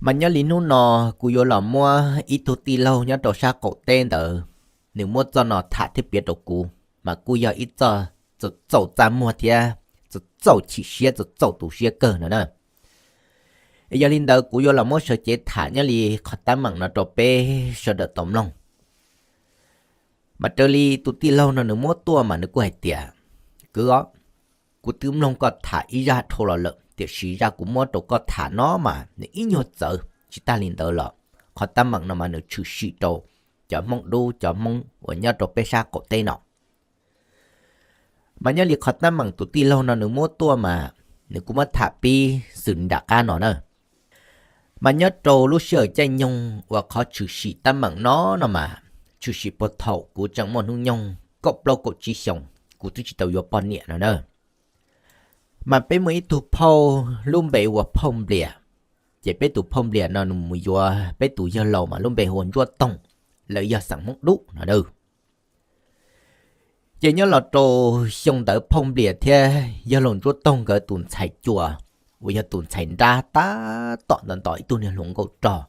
Mas nyob li hnub no kuv yuav los muab ib tug tij laug nyob rau sab qaum teb ntawd, nws muab txoj no tham thiab piav rau kuv, mas kuj yog ib txoj txaus txaus txaj muag thiab txaus txaus chim siab txaus txaus tu siab kawg no na. Yog li ntawd kuv yuav los muab sawv cev tham nyob li qhov teeb meem no rau peb sawv daws tau mloog. Mas raws li tus tij laug no nws muab tuaj mas nws kuj hais tias, kwv os, kuv twb mloog koj tham ib zaj dhau los lawm, tiam sis zaj kuv muab rau koj tham no mas nws ib nyuag txawv, tsis tag li ntawd los qhov teeb meem no mas nws tshwm sim rau cov Hmoob Dub, cov Hmoob uas nyob rau peb sab qaum teb no. Mas nyob li qhov teeb meem tus tij laug no nws muab tuaj mas nws kuj muab tham pib xws nram qab no na. Mas nyob rau lub sij hawm caij nyoog uas qhov tshwm sim teeb meem no no mas tshwm sim puag thaum kuv tseem muaj hnub nyoog kaum plaub kaum tsib xyoos, kuv twb tsis tau yuav poj niam no na. Mas peb muaj ib tug phauj lub npe ua phauj Nplias, ces peb tus phauj Nplias no nws mus yuav peb tus yawg laus mas lub npe hu ua Ntsuab Toog, lawv yog xeem Hmoob Dub no na. Ces nyob los rau xyoo ntawd phauj Nplias thiab yawg laus Ntsuab Toog nkawd tus ntxhais cua uas yog tus ntxhais nrab tab tom nto nto ib tug niag hluas nkauj rog.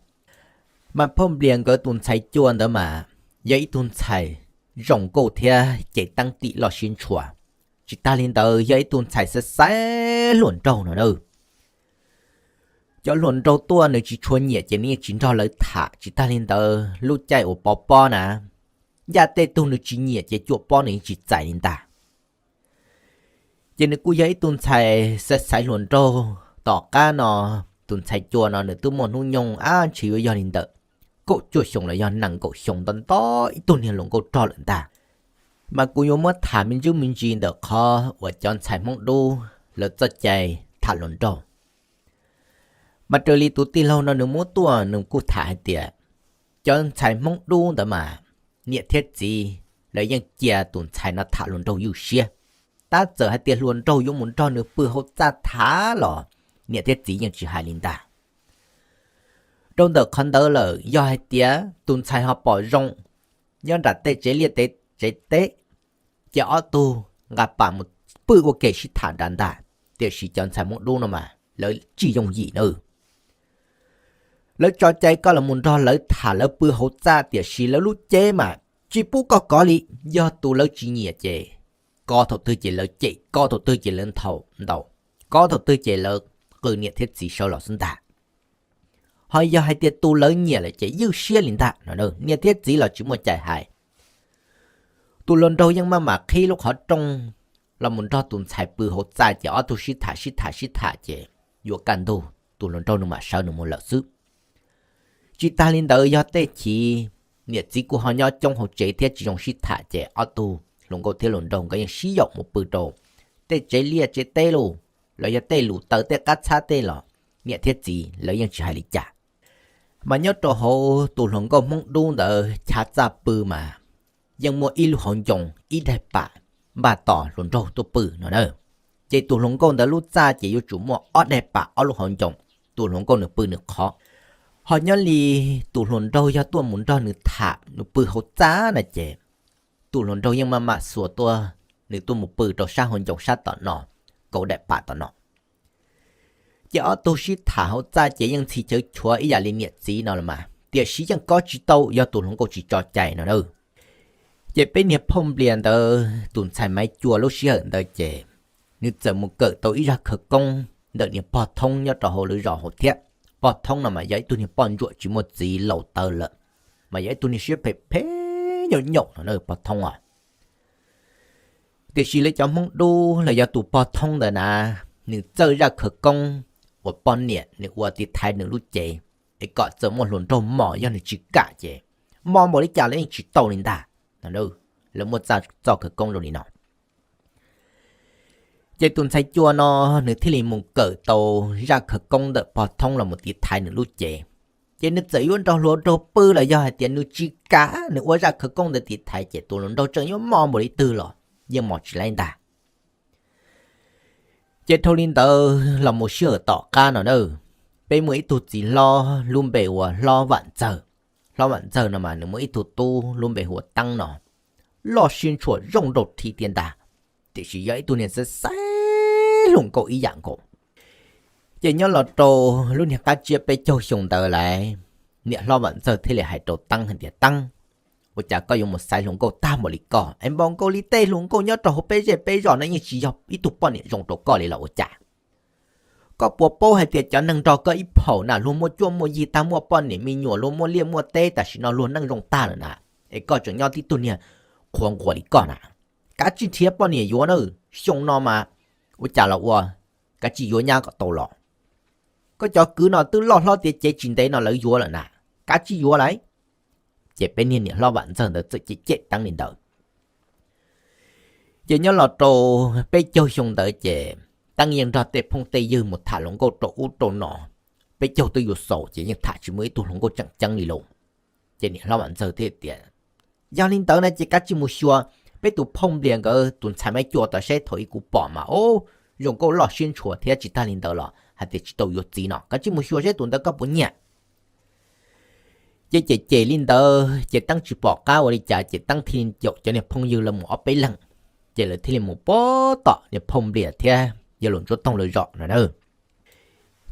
Mas phauj Nplias nkawd tus ntxhais cua ntawd mas yog ib tug ntxhais zoo nkauj thiab cev teeb tim loj siab ntshua. Tsis tag li ntawd yog ib tug ntxhais xaiv xaiv hluas nraug no na. Cov hluas nraug tuaj nws tsis tshua nyiam ces nws yeej tsis nrog lawv tham, tsis tag li ntawd lub caij uas pov pob na, ncaj tej tug nws tsis nyiam ces cuaj pob nws yeej tsis txais li ntag. Ces nws kuj yog ib tug ntxhais xaiv xaiv hluas nraug. Tom qab no tus ntxhais cua no nws twb muaj hnub nyoog ab ntshe yuav yog li ntawm kaum cuaj xyoo los yog nees nkaum xyoo, nto nto ib tug niag hluas nkauj rog lawm ntag. Mas kuv yuav muab tham me ntsis me ntsis ntawm qhov uas cov ntxhais Hmoob Dub lawv txoj cai tham hluas nraug. Mas raws li tus tij laug no nws muab tuaj nws kuj tham hais tias, cov ntxhais Hmoob Dub ntawd mas niam thiab txiv lawv yeej cia tus ntxhais no tham hluas nraug ywj siab. Tab txawm hais tias hluas nraug yuav mus nrog nws pw hauv txaj tham los niam thiab txiv yeej tsis hais li ntag. Rau ntawm qhov ntawd lawm yog hais tias tus ntxhais ho pom zoo nyob nram tej tsev liaj tej tsev teb, ces ob tug nqa pam mus pw ua ke sib tham nrad ntag. Tiam sis cov ntxhais Hmoob Dub no mas lawv tsis yooj yim na. Lawv tso cai koj los mus nrog lawv tham lawv pw hauv txaj, tiam sis lawv lub cev mas tsis pub koj kov li. Yog tus lawv tsis nyiam ces kov thaum twg ces lawv cem, kov thaum twg ces lawv ntaus, kov thaum twg ces lawv qw niam thiab txiv sawv los xwb ntag. Ho yog hais tias tus lawv nyiam lawm ces ywj siab li ntag no, niam thiab txiv los tsis muaj cai hais. Tus hluas nraug yeej maj mam qhib lub qhov rooj los mus nrog tus ntxhais pw hauv txaj, ces ob tug sib tham sib tham sib tham ces yuav kaj ntug tus hluas nraug nws mam sawv nws mus lawm xwb. Tsis tag li ntawd yog tej chiv niam txiv kuj ho nyob coob hauv tsev thiab tsis zoo sib tham, ces ob tug hluas nkauj thiab hluas nraug nkawd yeej sib yaum mus pw rau tej tsev liaj tsev teb los yog tej lus taw tej qab txhab tej los niam thiab txiv lawv yeej tsis hais li cas. Mas nyob rau hauv tus hluas nkauj Hmoob Dub ntawd chav txaj pw mas yeej muaj ib lub hauv ncoo ib daim pam npaj tos hluas nraug tuaj pw no na. Ces tus hluas nkauj ntawd lub txaj ces yuav tsum muaj ob daim pam ob lub hauv ncoo, tus hluas nkauj nws pw nws qhov. Ho nyob li tus hluas nraug yog tuaj mus nrog nws tham nws pw hauv txaj na ces tus hluas nraug yeej maj mam xuas tuaj, nws tuaj mus pw rau sab hauv ncoo sab tom no, kaum daim pam tom no. Ces ob tug sib tham hauv txaj ces yeej ntxhi chaw chuav ib yam li niam txiv no los mas, tiam sis yeej kov tsis tau yog tus hluas nkauj tsis tso cai no na. Ces peb niag phauj Nplias ntawd tus ntxhais Maiv Cua lub sij hawm ntawd ces nws txawm mus kawm tau ib zaj khawv koob ntawm niag pog Thoob nyob rau hauv lawv zos hauv thiab. Pog Thoob no mas yog ib tug niag poj ntsuam tsis muaj txiv laus tawv lawm, mas yog ib tug niag siab phem phem nyaum nyaum no na pog Thoob os. Tiam sis lawv cov Hmoob Dub los yog tus pog Thoob ntawd na, nws txawj zaj khawv koob uas poj niam nws ua tiv thaiv nws lub cev, es kom txawm muaj hluas nraug mos yog nws tsis kam ces mos npaum li cas los yeej tsis tau li ntag. Lawv muaj txoj khawv koob zoo li no. Ces tus ntxhais Cua no nws thiaj li mus kawm tau zaj khawv koob ntawm pog Thoob los mus tiv thaiv nws lub cev. Ces nws txawm yuav nrog hluas nraug pw los yog hais tias nws tsis kam nws ua zaj khawv koob ntawd tiv thaiv ces tus hluas nraug tseem yuav mos npaum li twg los yeej mos tsis laib ntag. Ces dhau li ntawd los mus sij hawm tom qab no na, peb muaj ib tug txiv hlob lub npe ua Hlob Vam Ntxawg. Hlob Vam Ntxawg no mas nws muaj ib tug tub lub npe hu ua Teeb no, loj siab ntshua zoo nraug thiab tiag ntag, tiam sis yog ib tug niag xaiv xaiv hluas nkauj ib yam nkaus. Ces nyob los rau lub niag qab tsiab peb caug xyoo ntawd lawm, niam hlob Vam Ntxawg thiaj li hais rau Teeb hais tias, Teeb, ua cas koj yuav mus xaiv hluas nkauj tag npaum li koj es npaum nkaus li tej hluas nkauj nyob rau hauv peb zej peb zos no yeej tsis yog ib tug poj niam zoo rau koj li los ua cas? Koj puas paub hais tias cov neeg nrog koj ib phaum na luag muaj cuab muaj yig tag, muaj poj niam me nyuam, luag muaj liaj muaj teb, tam sim no luag neej zoo tag lawm na, es koj tseem nyob tib tug niag qhuav nquas li koj na. Kav tsij nrhiav poj niam yuav na, xyoo no mas ua cas los ua, kav tsij yuav nyab kom tau los. Koj cov kwv no twb loj hlob tiav cev tsis ntev no lawv yuav lawm na, kav tsij yuav lawm. Ces peb niag niam hlob Vam Ntxawg ntawd txawm cem cem Teeb li ntawd. Ces nyob los rau peb caug xyoo ntawd ces Teeb yeej nrog tej phooj tej ywg mus tham hluas nkauj rau ub rau no, peb caug twb yuav xaus ces yeej tham tsis muaj ib tug hluas nkauj tseem ceeb li lauj. Ces niam hlob Vam Ntxawg thiaj tias, Yog li ntawd na ces kav tsij mus xyuas peb tus Phooj Nplias nkawd tus ntxhais Maiv Cua tod seb, thaum ub kuv pom mas ub, zoo nkauj loj siab ntshua thiab, tsis tag li ntawd los hais tias tsis tau yuav txiv no, kav tsij mus xyuas seb tus ntawd koj puas nyiam. Ces cem cem li ntawd ces Teeb tsis pom qab ua li cas ces Teeb thiaj caum cov niag phooj ywg lawv mus ob peb leeg, ces lawv thiaj li mus pom tom niag Phooj Nplias thiab yawg laus Ntsuab Toog lawv zos no na.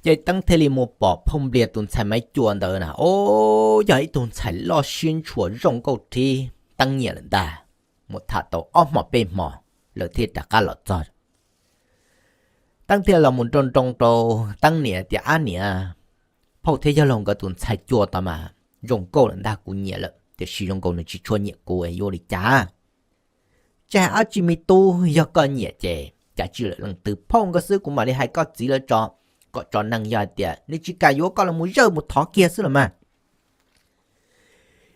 Ces Teeb thiaj li mus pom Phooj Nplias tus ntxhais Maiv Cua ntawd na, ub, yog ib tug ntxhais loj siab ntshua zoo nkauj thiab Teeb nyiam lawm ntag. Mus tham tau ob hmo peb hmo, lawv thiaj rov qab los txog. Teeb thiaj los mus nroo nroo rau Teeb niam tias, Ab niam, phauj thiab yawg laus nkawd tus ntxhais Cua tod mas zoo nkauj lawm ntag, kuv nyiam lawm, tiam sis zoo nkaus nws tsis tshua nyiam kuv, yuav ua li cas? Tsis hais dab tsi, me tub, yog koj nyiam ces kav tsij lawm leej twg, phauj nkawd xwb kuv mam li hais koj txiv lawv tso, kom tso neeg, yog hais tias nws tsis kam yuav koj los mus zawj mus thov kiag xwb los mas.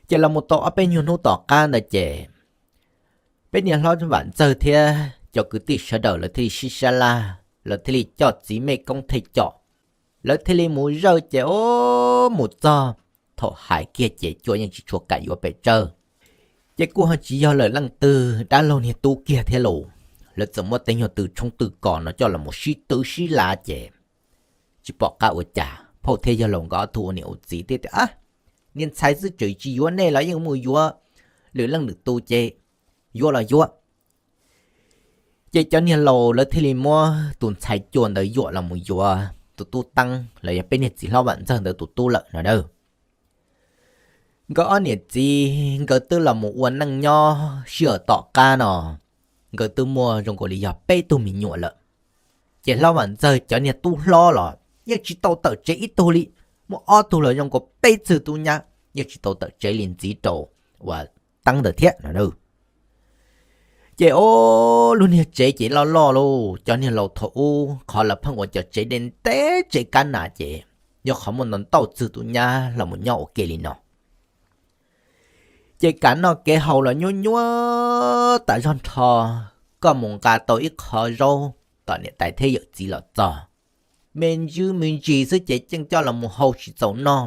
Ces los mus tau ob peb nyuag hnub tom qab ntawd ces peb niag hlob Vam Ntxawg thiab cov kwv tij sawv daws lawv thiaj li sib sab laj, lawv thiaj li coj txiv mej koob thej com, lawv thiaj li mus zawj ces ub, mus txog thaum hais kiag ces Cua yeej tsis tshua kam yuav pes tsawg. Ces kuj ho tsis yog lawm leej twg, dab laug niag tub kiag thiab lauj. Lawv txawm muab tej nyuag tw tshoob tw kos no coj los mus sib twv sib lav ces tsis pom qab ua cas, phauj thiab yawg laus nkawd ob tug ua niam ua txiv thiaj tias, Ab, niag ntxhais xwb, tseem tsis yuav nej los yeej mus yuav lwm leej lwm tus ces yuav los yuav. Ces cov niag laus lawv thiaj li muab tus ntxhais Cua ntawd yuam los mus yuav tus tub Teeb los yog peb niag txiv hlob Vam Ntxawg ntawd tus tub lawm no na. Nkawd ob niam txiv nkawd twb los mus ua neej nyob sij hawm tom qab no, nkawd twb muaj zoo nkaus li yog peb tug me nyuam lawm. Ces hlob Vam Ntxawg cov niag tub hlob los yeej tsis tau tawm tsev ib tug li, muaj ob tug los zoo nkaus peb txwg tub nyab yeej tsis tau tawm tsev li ntxiv rau uas Teeb ntawd thiab no. Ces o, lub niag tsev ces loj loj lauj, cov niag laus thaum ub qhov lawv pheej ua cov tsev deb ntev tsev kab nas ces yog qhov muaj ntau ntau txwg tub nyab los mus nyob ua ke li no. Ces kev noj kev haus los nyuaj nyuaj tas zog nrho, koj mus nqa tau ib qho zaub tom niam tais thiab yawm txiv los txog, me ntsis me ntsis xwb ces yeej coj los mus hau tsis txaus noj.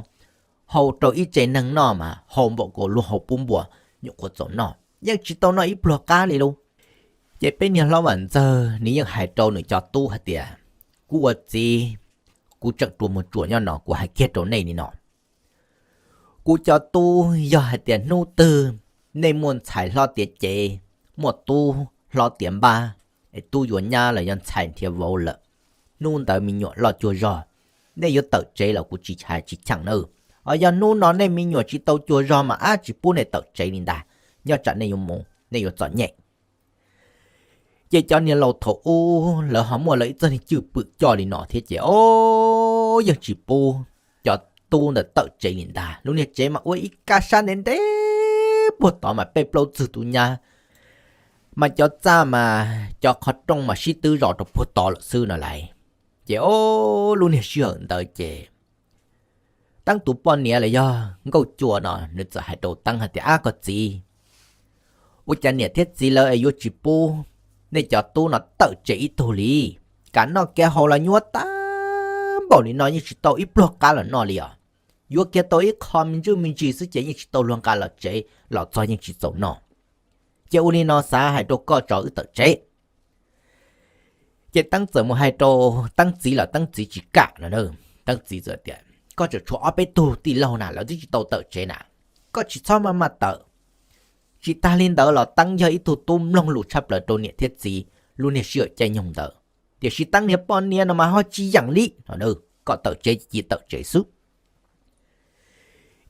Hau rau ib tse neeg noj mas hau npaum nkaus luag hau pub npua nyuam qhuav txaus noj, yeej tsis tau noj ib pluag qab li lauj. Ces peb niag hlob Vam Ntxawg nws yeej hais rau nws cov tub hais tias, Kuv ua txiv, kuv tseem rua muag tsuas nyob no, kuv hais kiag rau nej li no, kuv cov tub, yog hais tias hnub twg nej muaj ntxhais hlob tiav cev, muaj tub hlob tiav npab, es tub yuav nyab los yog ntxhais nrhiav vauv lawm, hnub ntawd me nyuam loj cuag zog, nej yuav tawm tsev los kuv tsis hais tsis cheem nawb. Ho yog hnub no nej me nyuam tsis tau cuag zog mas ab tsis pub nej tawm tsev li ntag, nyob tsam nej yuav mus nej yuav txom nyem. Ces cov niag laus thaum ub lawv ho muaj lawv ib txoj niag cwj pwm coj li no thiab ces o, yeej tsis pub cov tub ntawd tawm tsev li ntag. Lub niag tsev mas ua ib kab sab ntev ntev puag tod mas peb plaub txwg tub nyab, mas cov txaj mas cov qhov rooj mas sib twb zos rau puag tod lawm xwb no lauj. Ces o, lub niag sij hawm ntawd ces Teeb tus poj niam los yog Nkauj Cua no nws txawm hais rau Teeb hais tias, Ab koj txiv, ua cas niam thiab txiv lawv es yuav tsis pub nej cov tub no tawm tsev ib tug li? Kev noj kev haus los nyuaj tag npaum li no yeej tsis tau ib pluag qab los noj li os. Yuav kiag tau ib qho me ntsis me ntsis xwb ces yeej tsis tau luag nqa los tsev los txog yeej tsis txaus noj. Ces ua li no xav hais rau koj tso wb tawm tsev. Ces Teeb txawm mus hais rau Teeb txiv los Teeb txiv tsis kam no na. Teeb txiv txawm tias, Koj tseem tshuav ob peb tug tij laug na, lawv twb tsis tau tawm tsev na, koj tsis txhob maj maj tawm. Tsis tag li ntawd los Teeb yog ib tug tub mloog lus tshaj plaws rau niam thiab txiv lub niag sij hawm caij nyoog ntawd. Tiam sis Teeb niag poj niam no mas ho tsis yeem li no, kom tawm tsev cia tawm tsev xwb.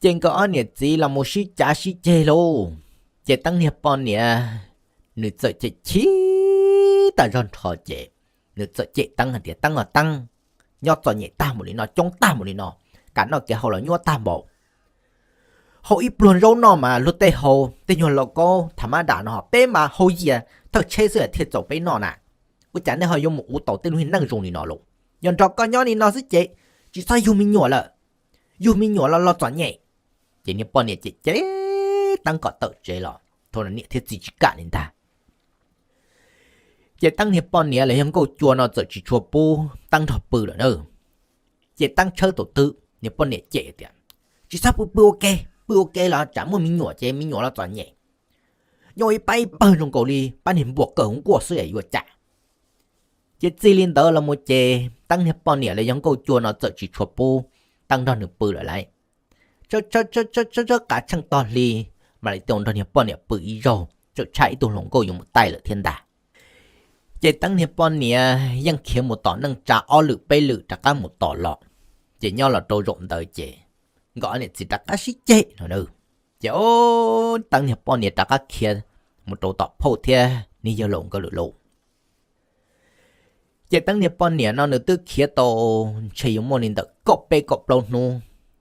Ces nkawd ob niam txiv los mus sib cav sib ceg lauj, ces Teeb niag poj niam nws txawm cem chim tas zog nrho ces nws txawm cem Teeb hais tias, Teeb os Teeb, nyob txom nyem tag mus li no, coob tag mus li no, kam noj kev haus los nyuaj tag npaum. Haus ib pluag zaub noj mas luag tej haus tej nyuag lauj kaub tham mab dam no, peb mas haus yias thawj tsheb xwb thiaj txaus peb noj na. Ua cas nej ho yuav mus ua tau tej lub neej zoo li no lauj? Yog nrog koj nyob li no xwb ces tsis txhob yug me nyuam lawm, yug me nyuam los los txom nyem. Ces niag poj niam cem cem Teeb kom tawm tsev los thaum no niam thiab txiv tsis kam li ntag. Ces Teeb niag poj niam los yog nkauj cua no txawm tsis tshua pub Teeb nrog pw lawm na. Ces Teeb tshawb thaum twg niag poj niam cem tias, Tsis txhob pw, pw ua ke, pw ua ke los tsam muaj me nyuam ces me nyuam los txom nyem. Nyob ib pab ib pawg zoo nkaus li pab niag npua kawg hauv nkuaj xwb yuav cas. Ces txij li ntawd los mus ces Teeb niag poj niam los yog nkauj cua no txawm tsis tshua pub Teeb nrog nws pw lawm lauj. Tshawb tshawb tshawb tshawb qav tsheej tog hli, mam li tau nrog niag poj niam pw ib zaug, txawm tshaj ib tug hluas nkauj yuav mus taij lawm thiab ntag. Ces Teeb niag poj niam yeej khiav mus tom neej tsa ob lwm peb lwm rov qab mus tos los. Ces nyob los rau zaum ntawd ces nkawd ob niam txiv rov qab sib ceg no na. Ces Teeb niag poj niam rov qab khiav mus rau tom phauj thiab niag yawg laus nkawd lawm lauj. Ces Teeb niag poj niam no nws twb khiav tau ntshe yuav muaj li ntawm kaum peb kaum plaub hnub,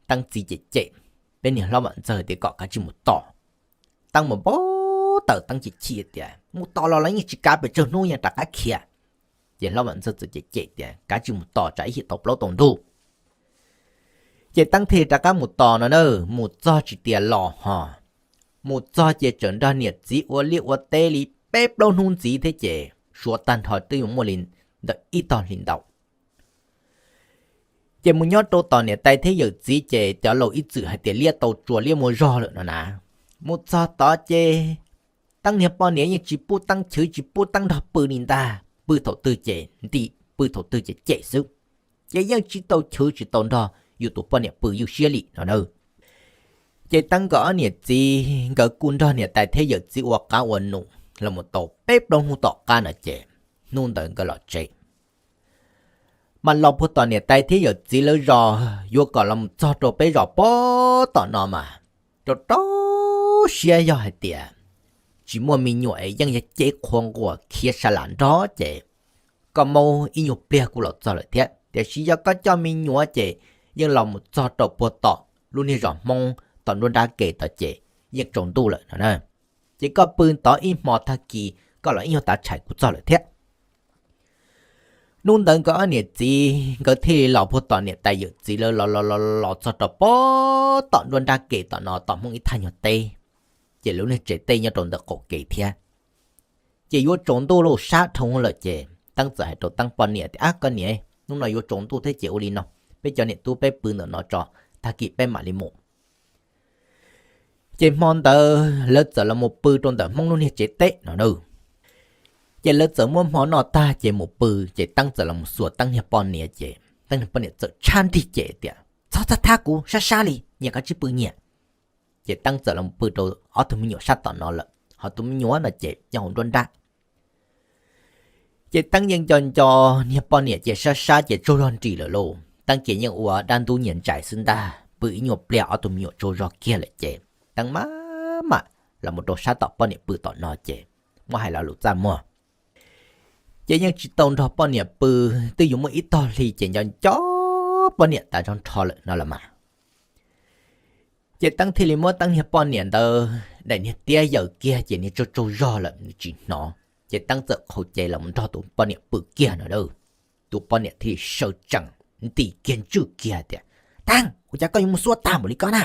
Teeb txiv cem cem peb niag hlob Vam Ntxawg tias kom kav tsij mus tos. Teeb mus npau taws, Teeb chim chim tias, Mus tos los los yeej tsis kav, pes tsawg hnub yeej rov qab khiav. Ces hlob Vam Ntxawg txawm cem cem tias, Kav tsij mus tos tsam ib chim tau plaub tau ntug. Ces Teeb thiaj rov qab mus tos no na, mus txog tsis tias los ho, mus txog ces tseem nrog niam txiv ua liaj ua teb li peb plaub hnub ntxiv thiab ces suav tag nrho twb yuav muaj li ntawm ib tog hli ntau. Ces mus nyob rau tom niam tais thiab yawm txiv ces cov laus ib txwm hais tias liab tau tsuas liab muaj zog lawm no na. Mus txog tod ces Teeb niag poj niam yeej tsis pub Teeb chwv, tsis pub Teeb nrog pw li ntag, pw thaum twg ces nti, pw thaum twg ces cem xwb. Ces yeej tsis tau chwv tsis tau nrog yus tus poj niam pw ywj siab li no na. Ces Teeb nkawd ob niam txiv nkawd kuj nrog niam tais thiab yawm txiv ua qab ua num los mus tau peb plaub hnub tom qab no ces hnub ntawd nkawd los tsev. Mas los puag tom niam tais thiab yawm txiv lawv zos yuav kom los mus txog rau peb zos puag tom no mas rau rau siab yog hais tias tsis muaj me nyuam es yeej yog cev qhua nquas khiav sa lam nrog ces koj maub ib nyuag pliag kuj los txog lawm thiab. Tiam sis yog koj coj me nyuam ces yeej los mus txog rau puag tom lub niag zos Hmoob tom nruab nrab ke tod ces yeej tsaus ntuj lawm no na. Ces koj pw tod ib hmo tag kis koj los ib nyuag tav tshais kuj txog lawm thiab. Hnub ntawd nkawd ob niam txiv nkawd thiaj li los puag tom niam tais yawm txiv lawv los los los los txog rau puag tom nruab nrab ke tom no tom Hmoob ib thaj nyuag teb, ces lub niag tsev tej nyob rau ntawm qaum kev thiab. Ces yuav tsaus ntuj lauj, sab dhau lawm ces Teeb txawm hais rau Teeb poj niam tias, Ab koj niam, hnub no yuav tsaus ntuj thiab ces ua li no, peb cov niam tub peb pw ntawm no tso, tag kis peb mam li mus. Ces hmo ntawd lawv txawm los mus pw rau ntawm Hmoob lub niag tsev teb no na. Ces lawv txawm muab hmo noj tag ces mus pw, ces Teeb txawm los mus xuas Teeb niag poj niam ces Teeb niag poj niam txawm tshab nrig ces tias, Txhob txhob thab kuv, sab sab li, nyias kav tsij pw nyias. Ces Teeb txawm los mus pw rau ob tug me nyuam sab tom no lawm, ho tus me nyuam no ces nyob hauv nruab nrab. Ces Teeb yeej nco nco niag poj niam ces sab sab ces tsaug zog nrim lawm lauj. Teeb ces yeej ua dab ntub nyias ntsais xwb ntag, pw ib nyuag pliag ob tug me nyuam tsaug zog kiag lawm ces Teeb maj mam los mus rau sab tom poj niam pw tom no ces muab hais lo lus txaj muag. Ces yeej tsis tau nrog poj niam pw, twb yuav muaj ib tog hli ces nco nco poj niam tas zog nrho lawm no los mas. Ces Teeb thiaj li muab Teeb niag poj niam ntawd daim niag tiab yaws kiag ces niag tsaug tsaug zog lawm nws tsis hnov. Ces Teeb txawm qhau cev los nrog tus poj niam pw kiag no a. Tus poj niam thiaj li sawv tsees nti kiag ntswj kiag tias, Teeb, ua cas koj yuav mus xuab tag npaum li koj na?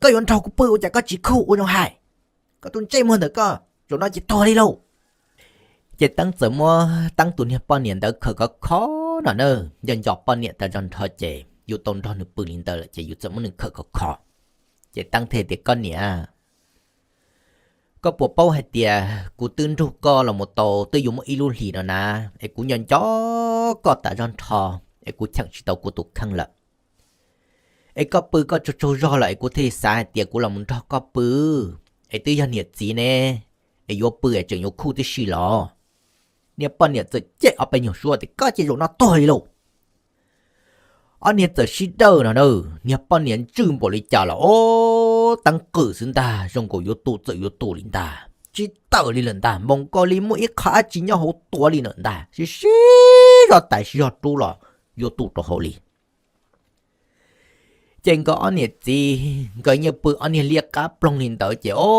Koj yuav nrog kuv pw ua cas koj tsis khuj ua zoo hais? Koj tus ntsej muag ntawm koj zaum no ces tuag li lauj. Ces Teeb txawm muab Teeb tus niag poj niam ntawd khawm khov kho no na, nco nco poj niam tas zog nrho ces yus tau nrog nws pw li ntawd lawm ces yus txawm muab nws khawm khov kho. Ces Teeb thiaj tias, Koj niam, koj puas paub hais tias kuv twb nrug koj los mus tau twb yuav muaj ib lub hlis no na, es kuv nco nco koj tas zog nrho, es kuv cheem tsis tau kuv tus kheej lawm. Es koj pw koj tsaug tsaug zog lawm es kuv thiaj li xav hais tias kuv los mus nrog koj pw, es twb yog niam txiv ne, es yuav pw es tseem yuav khuj tib si los. Niag poj niam txawm cem ob peb nyuag suab tias, Koj ces zaum no tuag li lauj. Ob niag txawm sib dawj no na, niag poj niam ntswj npaum li cas los ob teeb qwm xwb ntag, zoo nkaus yuav tu txawm yuav tu li ntag, tsis tawm li lawm ntag, npaum nkaus li muaj ib qho dab tsi nyob hauv tuav li lawm ntag, sib sib zog tais sib zog rub los yuav tu rau hauv li. Ces nkawd ob niam txiv nkawd yeej pw ob niag liab qab ploog li ntawd ces o,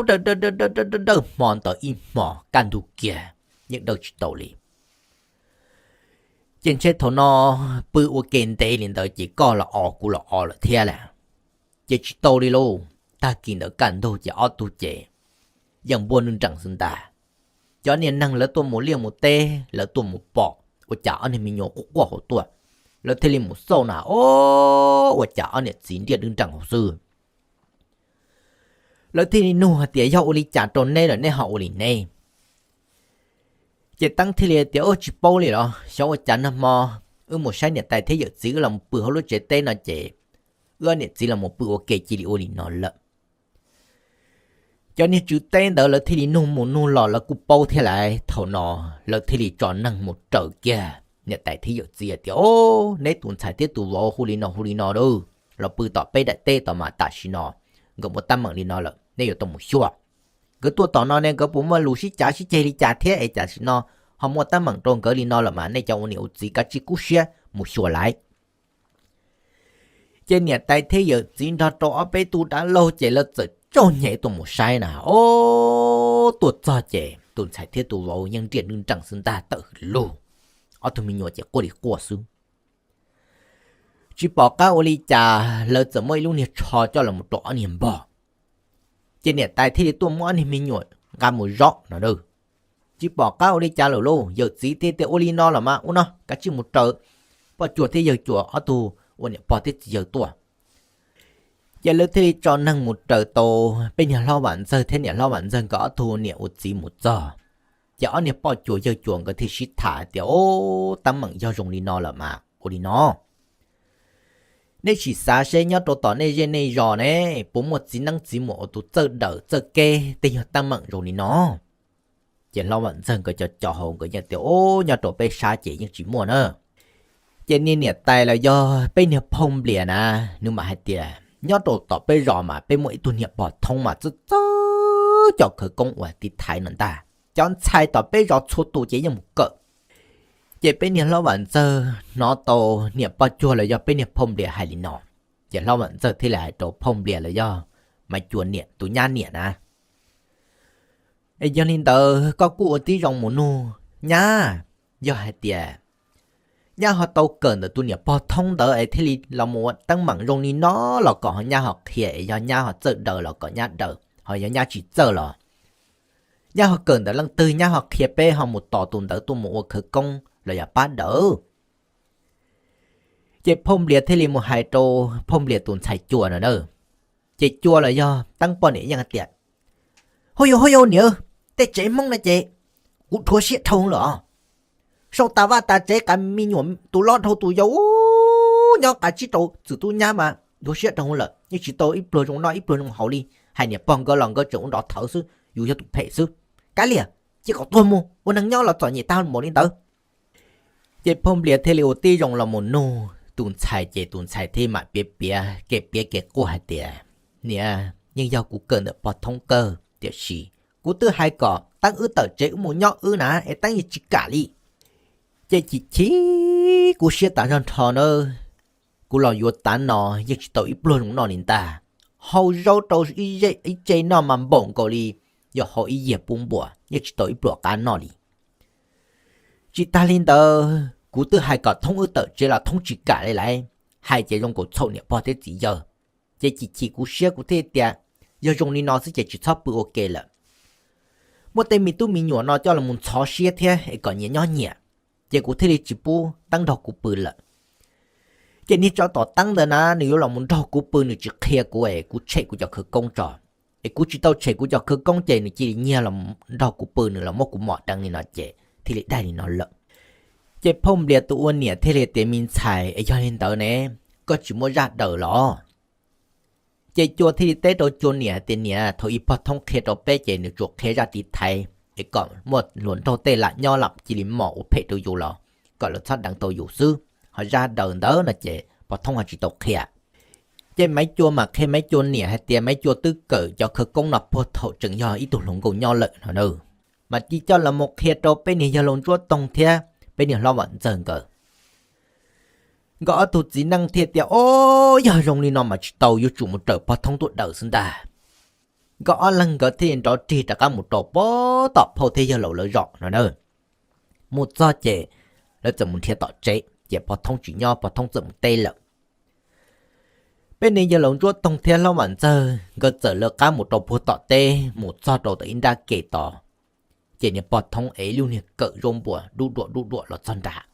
dawj dawj dawj dawj hmo ntawd ib hmos kaj ntug kiag, yeej dawj tsis tau li. Ces ntshe thaum no pw ua ke ntev li ntawd ces koj los o kuv los o lawm thiab lauj. Ces tsis tau li lauj, tag kis ntawd kaj ntug ces ob tug ces yeej npuaj nrees xwb ntag. Cov niag neeg lawv tuaj mus liaj mus teb lawv tuaj mus pom ua cas ob niag me nyuam quaj quaj hauv tuaj, lawv thiaj li mus xauj na o, ua cas ob niam txiv nriaj nrees hauv xwb. Lawv thiaj li nug hais tias, Yog ua li cas rau neb lawm neb ho ua li neb? Ces Teeb thiaj li tias, Ub, tsis paub li los, xyov ua cas nag hmo wb mus saib niam tais thiab yawm txiv wb los pw hauv lub tsev teb no ces wb niam txiv los mus pw ua ke cia li ua li no lawm. Cov niag tswv teb ntawd lawv thiaj li nug mus nug los lawv kuj paub thiab lauj. Thaum no lawv thiaj li tso neeg mus raws kiag niam tais thiab yawm txiv tias, O, neb tus ntxhais thiab tus vauv hu li no hu li no lauj, los pw tom peb daim teb tom mas tam sim no nkawd muaj teeb meem li no lawm, neb yuav tau mus xyuas. Nkawd tuaj tom no ne nkawd puas muaj lus sib cav sib ceg li cas thiab es tam sim no ho muaj teeb meem rau nkawd li no lawm mas nej cov ua niam ua txiv kav tsij kub siab mus xyuas lauj. Ces niam tais thiab yawm txiv nrog rau ob peb tug dab laug ces lawv txawm tsaug nyem tuaj mus saib na. O, tuaj txog ces tus ntxhais thiab tus vauv yeej nriaj nrees xwb ntag, tawm hws lug, ob tug me nyuam ces quaj li quaj xwb. Tsis pom qab ua li cas lawv txawm muab ib lub niag tsho coj los rau ob niag npog. Ces niam tais thiaj li tuaj muab ob niag me nyuam nqa mus zov no. Tsis pom qab ua li cas lawm lauj, yawm txiv thiaj tias, Ua li no los mas ua no, kav tsij mus raws poj cuag thiab yawg cuag ob tug ua niam pog thiab txiv yawg tuaj. Ces lawv thiaj li tso neeg mus raws tau peb niag hlob Vam Ntxawg thiab niam hlob Vam Ntxawg nkawd ob tug niam ua txiv mus txog. Ces ob niag poj cuag yawg cuag nkawd thiaj sib tham tias, O, teeb meem yog zoo li no lawm mas ua li no, nej sim xav seb nyob rau tom nej zej nej zos ne puas muaj txiv neeb txiv muam uas tus txawj daws txawj keb tej nyuag teeb meem zoo li no. Ces hlob Vam Ntxawg nkawd cov cov hauv nkawd yeej tias, O, nyob rau peb sab ces yeej tsis muaj na. Ces niag niam tais los yog peb niag phooj nplias na, nws mam hais tias, Nyob rau tom peb zos mas peb muaj ib tug niam pog thoob mas txawj txawj cov khawv koob uas tiv thaiv no ntag, cov ntxhais tom peb zos txhua tus ces yeej mus kawm. Ces peb niag hlob Vam Ntxawg hnov tau niam poj cuag los yog peb niag phooj nplias hais li no, ces hlob Vam Ntxawg thiaj li hais rau phooj nplias los yog Maiv Cuas niam tus nyab niam na, Es yog li ntawd koj kuj ua tib zoo mus nug nyab, yog hais tias nyab ho tau kawm ntawm tus niam pog thoob ntawd es thiaj li los mus ua teeb meem zoo li no los kom ho nyab ho qhia, es yog nyab ho txawj daws los kom nyab daws, ho yog nyab tsis txawj los nyab ho kawm ntawm leej twg nyab ho qhia peb ho mus tos tus ntawd tuaj mus ua khawv koob los yog pab daws. Ces Phooj Nplias thiaj li mus hais rau Phooj Nplias tus ntxhais Cua no na. Ces Cua los yog Teeb poj niam yeej tias, Huj yau huj yau niam, tej tsev Hmoob no ces kuv dhuav siab dhau lawm. Sau tas vaj tas tsev, qav me nyuam tus lob dhau tus yau, nyob qav tsib rau txwm tub nyab mas dhuav siab dhau lawm, yeej tsis tau ib pluag zoo noj ib pluag zoo haus li. Hais niam pog nkawd los nkawd tseem ua nrov thawv xwb, yus yog tus phem xwb. Kav liam, cia kom tuag mus, ua neeg nyob los txom nyem tag npaum li ntawd. Ces Phooj Nplias thiaj li ua tib zoo los mus nug tus ntxhais, ces tus ntxhais thiaj mam piav piav kev piav kev quaj hais tias, Niam, yeej yog kuv kawm ntawm pog Thoob kawg, tiam sis kuv twb hais kom Teeb wb tawm tsev wb mus nyob wb na, es Teeb yeej tsis kam li. Ces chim chim kuv siab tas zog nrho na, kuv los yuav tav no yeej tsis tau ib pluag zoo noj li ntag. Hau zaub rau ib tse noj mas npaum nkaus li yog hau ib yias pub npua, yeej tsis tau ib pluag qab noj li. Tsis tas li ntawd, kuv twb hais kom Thoob wb tawm tsev los Thoob tsis kam li lauj, hais ces zoo nkaus txhaum niam pog thiab txiv yawg. Ces chim chim kuv siab kuv thiaj tias, yog zoo li no xwb ces tsis txhob pw ua ke lawm. Muaj tej me tub me nyuam no coj los mus ntxhov siab thiab es kom nyias nyob nyias, ces kuv thiaj li tsis pub Teeb nrog kuv pw lawm. Ces niag tsov tom Teeb ntawd na, nws yuav los mus nrog kuv pw, nws tsis qhia kuv es kuv tshem kuv cov khawv koob tso. Es kuv tsis tau tshem kuv cov khawv koob ces nws cia li nyiag los nrog kuv pw, nws los muab kuv mom deev li no ces thiaj li daig li no lawm. Ces Phooj Nplias tus ua niam thiaj li tias, Me ntxhais, es yog li ntawd ne, koj tsis muaj zaj daws los? Ces Cua thiaj li teb rau Cua niam hais tias, Niam, thaum ub pog Thoob qhia rau peb ces nws tsuas qhia zaj tiv thaiv, es kom muaj hluas nraug tej lam nyob lam cia li mos ua phem rau yus los kom lawv txhob deev tau yus xwb. Ho zaj daws ntawd no ces pog thoob ho tsis tau qhia. Ces Maiv Cua mas qhia Maiv Cua niam hais tias Maiv Cua twb kawm cov khawv koob no puag thaum tseem yog ib tug hluas nkauj nyob lawm no na. Mas cia coj los mus qhia rau peb niag yawg laus Ntsuab Toog thiab peb niag hlob Vam Ntxawg nkawd. Nkawd ob tug txiv neej thiaj tias, Ob, yog zoo li no mas tsis tau, yuav tsum mus raws pog thoob tuaj daws xwb ntag. Nkawd ob leeg nkawd thiaj li nrov rig rov qab mus rau pog tom phauj thiab yawg laus lawv zos no na. Mus txog ces lawv txawm mus nrhiav tom tsev ces pog thoob tsis nyob, pog thoob txawm mus teb lawm. Peb niag yawg laus Ntsuab Toog thiab hlob Vam Ntxawg nkawd txawm lawv qab mus rau puag tom teb mus txog rau tom ib nrab ke tod, ces niag pog thoob ev lub niag kawm zaub npua dub duam dub duam los txog nrad.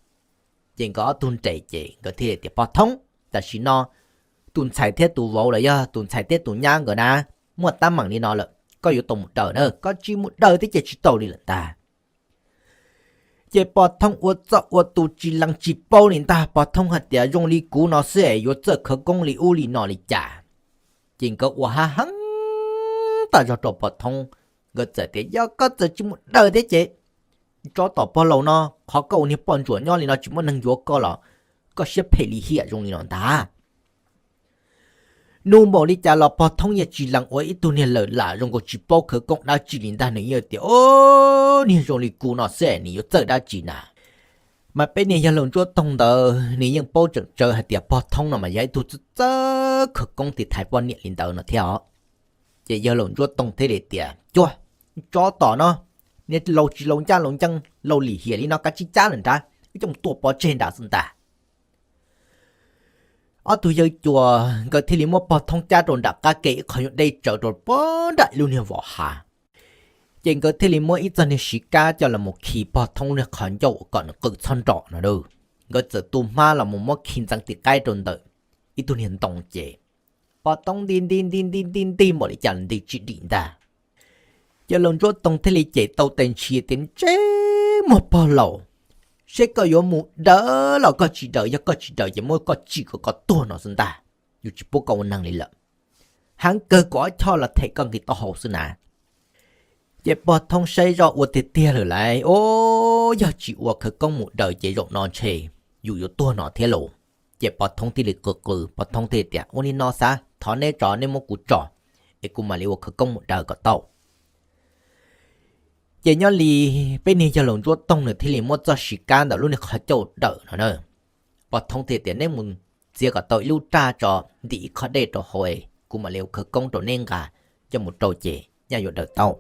Ces nkawd ob tug nres ces nkawd thiaj tias, Pog thoob, tam sim no tus ntxhais thiab tus vauv los yog tus ntxhais thiab tus nyab nkawd na, muaj teeb meem li no lawm, koj yuav tau mus daws na, koj tsis mus daws thiab ces tsis tau li lawm ntag. Ces pog thoob ua txoj ua tus tsis lees tsis paub li ntag, pog thoob hais tias, Zoo li kuv no xwb es yuav txawj khawv koob li ub li no li cas? Ces nkawd ua hav heev tas zog rau pog thoob. Nkawd txawm tias, Yog koj txawm tsis mus daws thiab ces tsov tom pog laus no, qhov koj ua niag poj ntsuam nyob li no tsis muaj neeg yuav koj los koj siab phem lim hiam zoo li no ntag. Nug npaum li cas los pog thoob yeej tsis lees, ua ib tug niag lawm lam zoo nkaus tsis paub khawv koob dab tsi li ntag. Nws yeej tias, Ob, niag zoo li kuv no xwb es nws yuav txawj dab tsi na? Mas peb niag yawg laus Ntsuab Toog ntawd nws yeej paub tseem tsawv hais tias pog thoob no mas yog ib tug txawj khawv koob tiv thaiv poj niam li ntawd no thiab os. Ces yawg laus Ntsuab Toog thiaj li tias, Cuag, tsov tom no, niag laus tsis laus ncaj laus ncees, laus lim hiam li no kav tsij cab lawm nrad, wb coj mus tua pov tseg nrad xwb ntag. Ob tug yawg cuas nkawd thiaj li muab pog thoob cab rau nram qab ke ib qho nyuag dej tsawv rau pog nram ib lub niag vos hav. Ces nkawd thiaj li muab ib txoj niag siv kab coj los mus khi pog thoob niag qhov ncauj kom nws qw txhob nrom no. Nkawd txawm tu hmab los mus muab khi ntxeev tis qaib rau ntawm ib tug niag ntoo ces pog thoob nti nti nti nti nti nti npaum li cas los nti tsis dim ntag. Ces laus Ntsuab Toog thiaj li cem tau tes ntshis tias, Ntsej muag pog laus, seb koj yuav mus daws los koj tsis daws, yog koj tsis daws ces muab koj tsim kom koj tuag no xwb ntag, yuav tsis pub koj ua neeg li lawm. Heev kawg kuv ob choj los them koj nqi taub hau xwb na. Ces pog thoob saib zoj ua tiag tiag lawm lauj, Ob, yog tsis ua khawv koob mus daws ces zaum no ntshe yus yuav tuag no thiab lauj. Ces pog thoob thiaj li qw qw, pog thoob thiaj tias, Ua li no xav, thov neb tso, neb muab kuv tso es kuv mam li ua khawv koob mus daws kom tau. Ces nyob li peb niag yawg laus Ntsuab Toog nws thiaj li muab txoj siv kab ntawm lub niag qhov ncauj dawm no na. Pog thoob thiaj tias, Neb mus txiav kom tau ib lub raj tso, ntim ib qho dej rau hauv es kuv mam li ua khawv koob rau neb nqa coj mus rau ces nyaj yuav daws tau.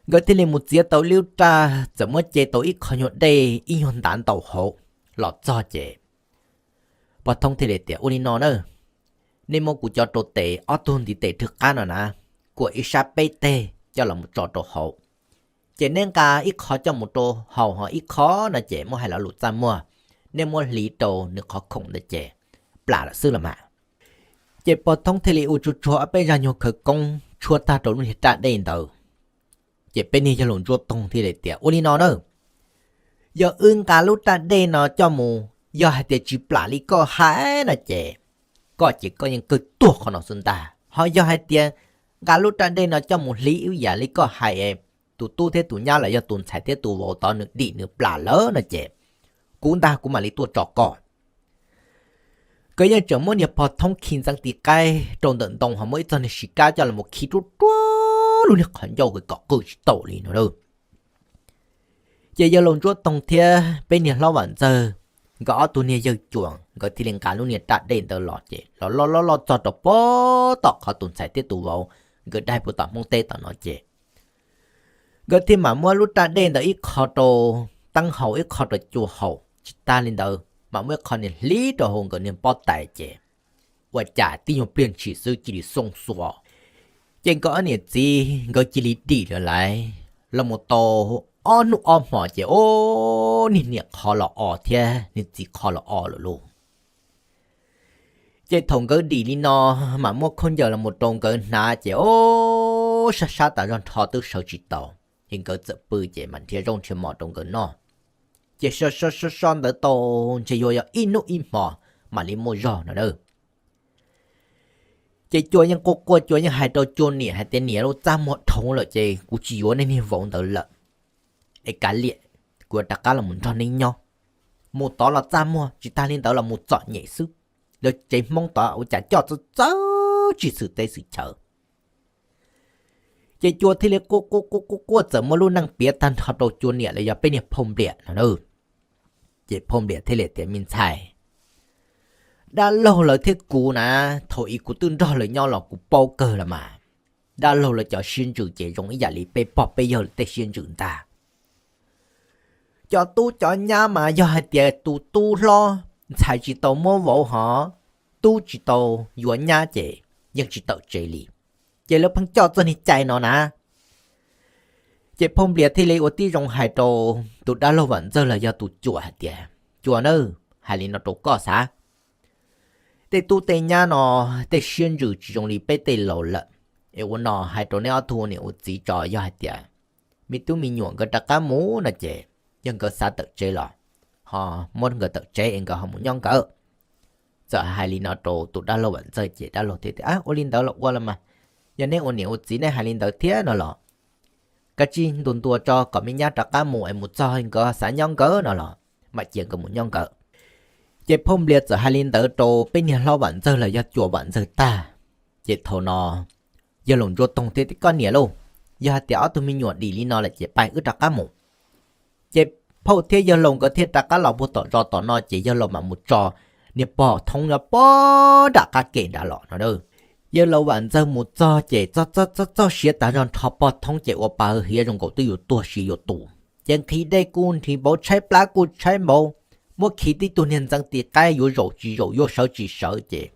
Nkawd thiaj li mus txiav tau ib lub raj, txawm muab ce tau ib qho nyuag dej ib nyuag ntav ntau hauv los txog ces pog thoob thiaj li tias, Ua li no na, nej muab kuv cov rau tes ob tug ntiv tes rwg qab no na, kuam ib sab peb teg coj los mus tso rau hauv. Ces neb nqa ib qho coj mus rau hauv ho ib qho no ces muab hais lo lus txaj muag, neb muab hliv rau nws qhov khoom ntawd ces plam lawm xwb los mas. Ces pog thoob thiaj li ua tsuag tsuag ob peb zaj nyuag khawv koob tshuab tag rau lub niag raj dej ntawd. Ces peb niag yawg laus Ntsuab Toog thiaj li tias, Ua li no na, yog wb nqa lub raj dej no coj mus, yog hais tias tsis plam li koj hais no ces koj ces koj yeej kawg tuag qhov no xwb ntag. Ho yog hais tias nqa lub raj dej no coj mus hliv ib yam li koj hais, tus tub thiab tus nyab los yog tus ntxhais thiab tus vauv tod nws dim nws plam lawm no ces kuv ntag kuv mam li tuaj tso koj. Nkawd yeej tseem muab niag pog thoob khi ntxeev tis qaib rau ntawm ntoo ho muab ib txoj niag siv kab coj los khi ruaj ruaj lub niag qhov ncauj kom qw tsis tau li no lauj. Ces yawg laus Ntsuab Toog thiab peb niag hlob Vam Ntxawg, nkawd ob tug niag yawg cuas nkawd thiaj li nqa lub niag raj dej ntawd los ces los loj loj loj txog rau pog tom qhov tus ntxhais thiab tus vauv nkawd daig puag tom Hmoob teb tom no ces nkawd thiaj mam muab lub raj dej ntawd ib qho rau teeb haus ib qho rau cua haus, tsis tag li ntawd mas muab ib qho niag hliv rau hauv nkawd niag pob tais ces ua cas tib nyuag pliag ntshis xwb cia li xoo xuas. Ces nkawd ob niam txiv nkawd cia li dim lawm lauj. Los mus tau ob hnub ob hmos ces ob niag niam qhov los o thiab niag txiv qhov los o lawm lauj. Ces thaum nkawd dim li no mas muab khaub ncaws los mus rau nkawd hnav ces ob sab sab tas zog nrho twb sawv tsis tau. Ces nkawd txawm pw ces mam nrhiav zaub nrhiav mov rau nkawd noj. Ces so so so so ntawd tau ntshe yuav yog ib hnub ib hmo mam li muaj zog no na. Ces Cua yeej quaj quaj, Cua yeej hais rau Cua niam hais tias, Niam lauj, txaj muag dhau lawm ces kuv tsis yuav nej niag vauv ntawd lawm es kav liam, kuv yuav rov qab los mus nrog nej nyob. Mus tod los txaj muag, tsis tag li ntawd los mus txom nyem xwb. Lawv tsev Hmoob tod ua cas coj txawj txawj tsis xwm teb xwm chaw. Ces Cua thiaj li quaj quaj quaj quaj quaj txawm muaj lub neej piav tag nrho rau Cua niam los yog peb niag Phauj Nplias no. Ces Phauj Nplias thiaj li tias, Me ntxhais, dab laug lawv thiab kuv na, thaum ub kuv twb nrog lawv nyob los kuv paub kawg los mas. Dab laug lawv cov siab ntsws ces zoo ib yam li peb pog peb yawg lawv tej siab ntsws ntag. Cov tub cov nyab mas yog hais tias tus tub hlob ntxhais tsis tau muab vauv hos tub tsis tau yuav nyab ces yeej tsis tawm tsev li. Ces lawv pheej coj txoj niag cai no na. Ces Phauj Nplias thiaj li ua tib zoo hais rau tus dab laug Vam Ntxawg los yog tus Cua hais tias, Cua nawb, hais li no rau koj xav, tej tub tej nyab no tej siab ntsws tsis zoo li peb tej laus lawm. Es ua no hais rau neb ob tug ua niam ua txiv tso, yog hais tias me tub me nyuam nkawd rov qab mus no ces yog nkawd xav tawm tsev los ho muab nkawd tawm tsev es nkawd ho mus nyob nkawd. Txawm hais li no rau tus dab laug Vam Ntxawg ces dab laug thiaj tias, Ua li ntawd los ua los mas, yog neb ua niam ua txiv neb hais li ntawd thiab no los kav tsij ntuas ntuas tso kom me nyab rov qab mus es mus txog nkawd xav nyob nkawd no los mam cia nkawd mus nyob nkawd. Ces Phauj Nplias txawm hais li ntawd rau peb niag hlob Vam Ntxawg los yog Cua Vam Ntxawg tag, ces thaum no yawg laus Ntsuab Toog thiaj tias, Koj niam lauj, yog hais tias ob tug me nyuam dim li no lawm ces pab wb rov qab mus. Ces Phauj thiab yawg laus nkawd thiaj rov qab los puag tom zos tom no ces yawg laus mam mus tso niag pog Thoob nyob puag nram qab ke nrad los no. Yawg laus Vam Ntxawg mus txog ces txog txog txog siav tas zog nrho, pog Thoob ces ua pa hawv hiav zoo nkaus twb yuav tuag siav yuav tus. Ces nqhis dej kuj nqhis npaum, tshaib plab kuj tshaib npaum, muab khi tib tug niag ntxeev tis qaib yuav zaum tsis zaum yuav sawv tsis sawv ces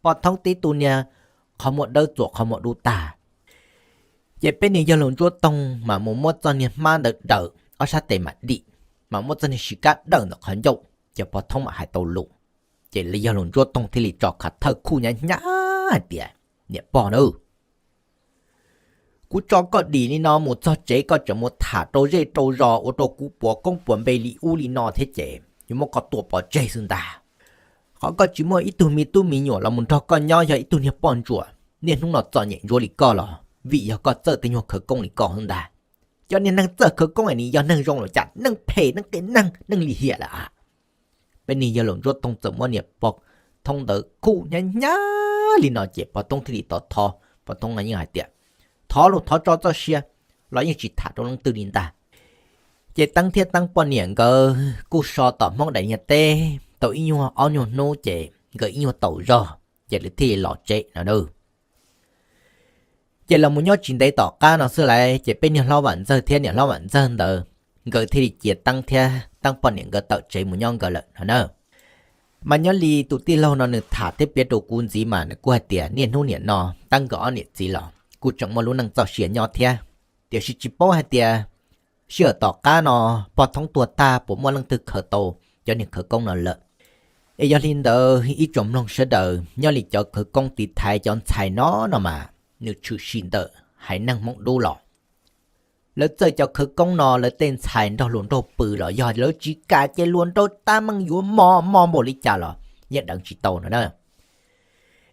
pog Thoob tib tug niag qhov muag dawb txuas qhov muag dub tag. Ces peb niag yawg laus Ntsuab Toog mas mus muab txoj niag hmab ntawd daws ob sab tes mam dim, mas muab txoj niag sib kab daws ntawm qhov ncauj, ces pog Thoob mam hais tau lus. Ces yawg laus Ntsuab Toog thiaj li tso khav thawj khuj hnyav hnyav hais tias, Niam pog na, kuv tso koj dim li no mus txog tsev koj tseem mus tham rau zej rau zos ua rau kuv puas koob puas npe li ub li no thiab ces yuav muab koj tua pov tseg xwb ntag. Qhov koj tsis muaj ib tug me tub me nyuam los mus nrog koj nyob yog ib tug niag poj ntsuam niaj hnub no txom nyem ntsuav li koj los vim yog koj txawj tej nyuag khawv koob li koj xwb ntag. Cov niag neeg txawj khawv koob es nws yog neeg zoo los cas, neeg phem, neeg qias neeg, neeg lim hiam lawm a. Peb niag yawg laus Ntsuab Toog txawm muab niam pog Thoob ntawd khuj hnyav hnyav li no ces pog Thoob thiaj li tau thov, pog Thoob no yeej hais tias, Thov los thov tso txoj sia, los yeej tsis tham rau leej twg li ntag. Ces Teeb thiab Teeb poj niam nkawd kuj so tom Hmoob daim niag teb tau ib nyuag ob nyuag hnub ces nkawd ib nyuag tau zog ces lawv thiaj li los tsev no na. Ces los mus nyob tsis ntev tom qab no xwb lawm ces peb niag hlob Vam Ntxawg thiab niam hlob Vam Ntxawg ntawd nkawd thiaj li cia Teeb thiab Teeb poj niam nkawd tawm tsev mus nyob nkawd lawm no na. Mas nyob li tus tij laug no nws tham thiab piav rau kuv ntxiv mas nws kuj hais tias niaj hnub niam no Teeb nkawd ob niam txiv los kuj tseem muaj lub neej txoj sia nyob thiab, tiam sis tsis paub hais tias sij hawm tom qab no pog Thoob tuag tag puas muaj leej twg khaws tau cov niag khawv koob no lawm. Es yog li ntawd ib tsoom mloog sawv daws, nyob li cov khawv koob tiv thaiv cov ntxhais no no mas nws tshwm sim ntawm haiv neeg Hmoob dub los. Lawv txawj cov khawv koob no lawv tej ntxhais nrog luag nraug pw los yog lawv tsis kam ces luag nraug tab meeg yuav mos mos npaum li cas los yeej deev tsis tau no na.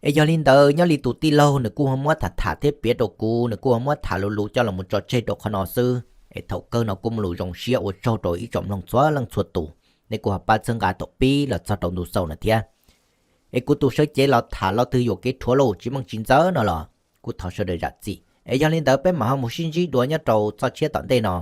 Es yog li ntawd nyob li tus tij laug nws kuj ho muab tham tham thiab piav rau kuv, nws kuj ho muab tham lus lus coj los mus tso tseg rau qhov no xwb. Es thaum kawg no kuj muaj lus zoo siab ua tsaug rau ib tsoom mloog txhua leej txhua tus, nej kuj ho pab txhawb nqa thaum pib los txog rau ntu xaus no thiab. Es kuv tus sawv cev los tham lo twg yuam kev rhuav los tsis meej tsis ntxaws no los kuv thov sawv daws zam txim. Es yog li ntawd peb mam ho mus sib ntsib dua nyob rau txoj tshiab tom ntej no.